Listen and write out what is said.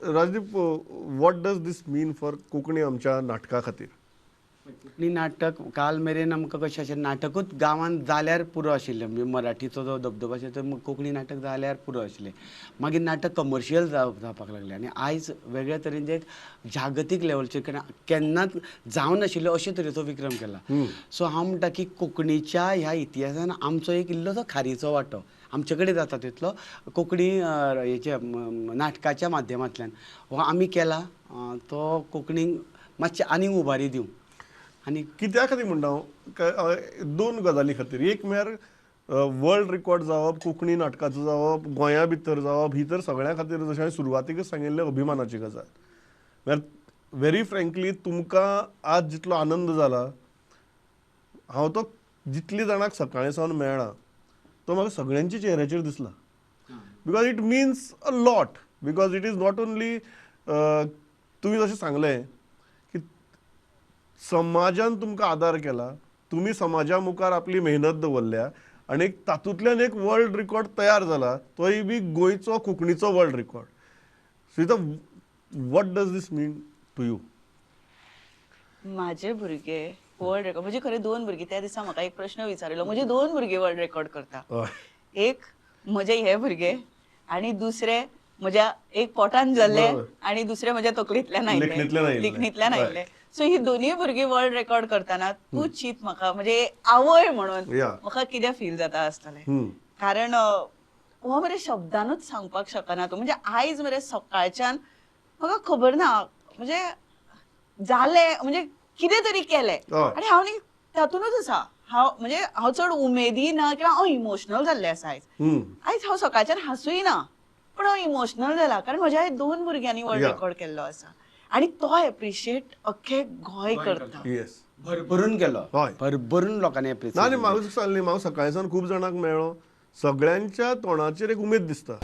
Rajdeep, what does this mean for Konkani आमच्या नाटका खातीर? कोंकणी नाटक काल मेरेन आमकां कशें अशें नाटकूच गांवांत जाल्यार पुरो आशिल्लें, म्हणजे मराठीचो जो धबधबो आशिल्लो तो कोंकणी नाटक जाल्यार पुरो आशिल्लें. मागीर नाटक कमर्शियल जावपाक लागलें आनी आयज वेगळ्या तरेन जे जागतीक लेवलचेर केन्नाच जावनाशिल्ले अशे तरेचो विक्रम केला. सो हांव म्हणटा की कोंकणीच्या ह्या इतिहासान आमचो एक इल्लोसो खारीचो वांटो आमचे कडेन जाता तितलो कोंकणी हेच्या नाटकाच्या माध्यमांतल्यान हो आमी केला, तो कोंकणीक मातशें आनीक उबारी दिवं. आनी कित्या खातीर म्हणटा हांव, दोन गजाली खातीर. एक म्हळ्यार वर्ल्ड रिकॉर्ड जावप, कोंकणी नाटकाचो जावप, गोंया भितर जावप, ही तर सगळ्यां खातीर जशें हांवें सुरवातीकच सांगिल्लें अभिमानाची गजाल. म्हळ्यार व्हेरी फ्रेंकली तुमकां आज जितलो आनंद जाला, हांव तो जितली जाणांक सकाळीं सावन मेळ्ळा तो म्हाका सगळ्यांच्या चेहऱ्याचेर दिसला. Because it means a lot, because it is not only तुमी जशें सांगलें की समाजान तुमकां आदार केला, तुमी समाजा मुखार आपली मेहनत दवरल्या आनी तातूंतल्यान एक वर्ल्ड रिकॉर्ड तयार जाला, तोय बी गोंयचो कोंकणीचो world record. So what does this mean to you? माझे भुरगे वर्ल्ड रेकॉर्ड, म्हणजे खरे दोन भुरगीं, त्या दिसा म्हाका एक प्रश्न विचारिल्लो, म्हजे दोन भुरगे वर्ल्ड रेकॉर्ड करता. एक म्हजे हे भुरगे आनी दुसरे म्हज्या एक पोटान जाल्ले आनी दुसरे म्हज्या तकलेंतल्यान आयिल्ले, लिखणींतल्यान आयिल्ले. सो ही दोनूय भुरगीं वर्ल्ड रेकॉर्ड करतना तूं चीत म्हाका म्हणजे आवय म्हणून म्हाका कितें फील जाता आसतलें, कारण हो मरे शब्दानूच सांगपाक शकना तूं. म्हणजे आयज मरे सकाळच्यान म्हाका खबर ना म्हणजे जालें, म्हणजे कितें तरी केलें आनी हांव न्ही तातूंतच आसा. हांव म्हणजे हांव चड उमेदी ना किंवा हांव इमोशनल जाल्लें आसा आयज. आयज हांव सकाळच्यान हांसूय ना, पण हांव इमोशनल जाला, कारण म्हज्या दोन भुरग्यांनी वर्ल्ड रेकॉर्ड केल्लो आसा आनी तो एप्रिशिएट अख्खे गोंय करता. भरभरून केलो, भरभरून लोकांनी एप्रिशिएट. ना, म्हाका सांगलें, म्हाका सकाळी सावन खूब जाणांक मेळ्ळो, सगळ्यांच्या तोंडाचेर एक उमेद दिसता.